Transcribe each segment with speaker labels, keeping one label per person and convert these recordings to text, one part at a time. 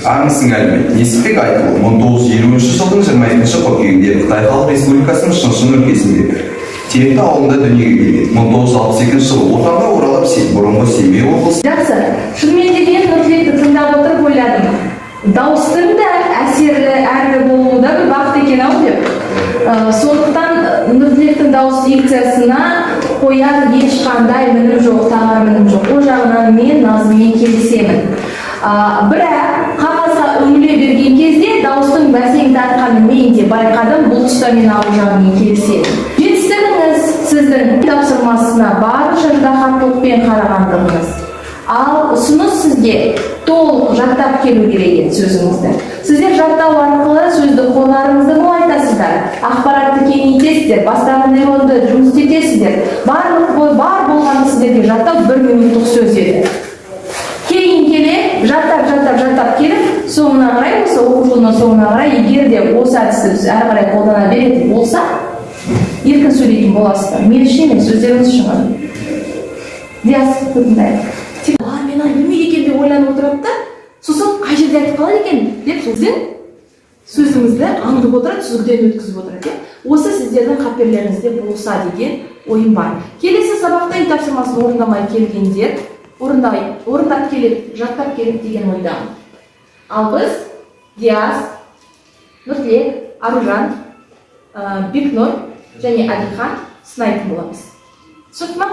Speaker 1: Армысың, әлібек! Несіпбек Айтұлы 1950 жылдың 22 қыркүйегінде Қытай Халық Республикасының Шыңшың өлкесінде Теректі ауылында дүниеге келген. 1962 жылы отанға оралып, бұрынғы Семей облысы
Speaker 2: Жақсы. Шынымен де, мен Нұртілекті тыңдап отырып ойладым, дауыстың да әсерлі әрлі болуы да бір бақыт екен ау деп. Сондықтан Нұртілектің дауыс дикциясына қояр ешқандай мінім жоқ, тағар мінім жоқ. Ол жағынан мен Назыммен келісемін. Бірақ қағазға үңіле берген кезде дауыстың бәсең тартқанын мен де байқадым. Бұл тұста мен Аружанмен келісемін. Жетістігіңіз — сіздің тапсырмасына барынша ыждаһаттылықпен қарағандығыңыз. Ал ұсыныс: сізге толық жаттап келу керек еді сөзіңізді. Сіздер жаттау арқылы сөздік қорларыңызды молайтасыздар, ақпаратты кеңейтесіздер, бастағы нейронды жұмыс істетесіздер. Барлық бар болғаны сіздерге жаттау бір минуттық сөз еді. Кейін келе жаттап, жаттап, жаттап келіп, соңына қарай, осы оқу жылының соңына қарай, егер де осы әдісті біз әрі қарай қолдана беретін болсақ, еркін сөйлейтін боласыздар. Мен үшін емес, өздеріңіз үшін ғана. Диас, тыңдайық. А мен аны білмейді екен деп ойланып отырады да, сосын қай жерде айтып қалады екен деп, сіздің сөзіңізді аңдып отырады, сүзгіден өткізіп отырады, иә. Осы сіздердің қаперлеріңізде болса деген ойым бар. Келесі сабақта үй тапсырмасын орындамай келгендер орындай, орындап келеді, жаттап келеді деген ойдамын. Ал біз Диас, Нұртілек, Аружан, Бекнұр және Әділхан сынайтын боламыз. Түсінікті ма?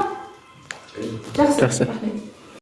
Speaker 2: Жақсы.
Speaker 3: Жақсы.
Speaker 2: Рахмет.